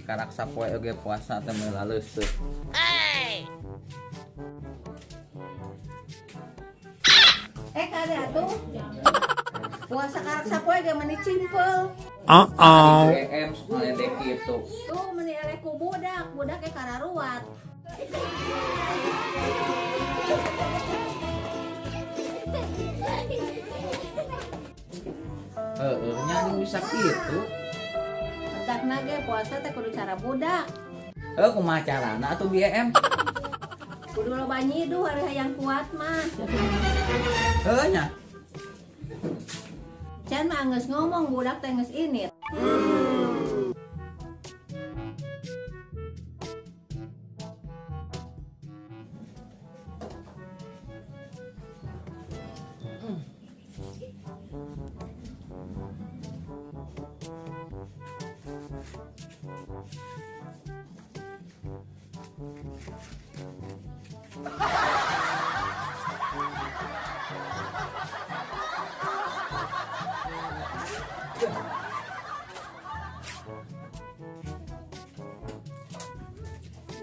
Karak sapoe oge puasa teh meula leuseuh. Kade atuh. Puasa karak sapoe ge meni cimpel. Uh-oh. BM sok ngeledek kitu. Tuh meni eleh ku budak, budak ge kararuat. Heeh, nya anjing bisa kitu. Entakna ge puasa teh kudu cara budak. Heuh, kumaha carana atuh BM? Kudu loba nyiduh ari hayang kuat mah. Heuh nya. Can mah geus ngomong budak teh geus init.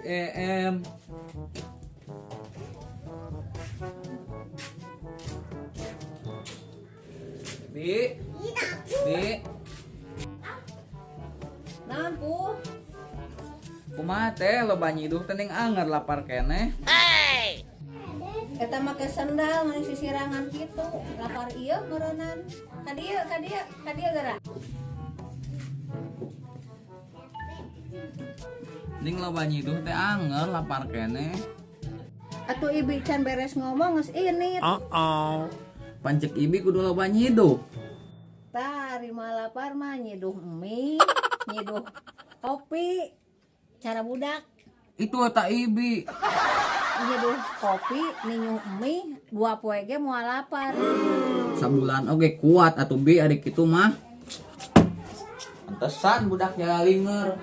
EM. Bi. Bi. Naon pu? Kumaha teh loba nyiduh teh ning anger lapar keneh. Eta make sendal mani sisirangan kitu. Lapar ieu meureunnan. Ka dieu, ka dieu, ka dieu geura. Ning loba nyiduh teh anger lapar keneh. Atuh ibi can beres ngomong geus init. Uh-oh. Pancek ibi kudu loba nyiduh. Tah ari mah lapar mah nyiduh mie, nyiduh kopi. Cara budak. Itu eta ibi. Nyiduh kopi, ninyu mie, dua poe ge moal lapar. Sabulan oge kuat atuh bi ari kitu mah. Pantesan budak jalalinger.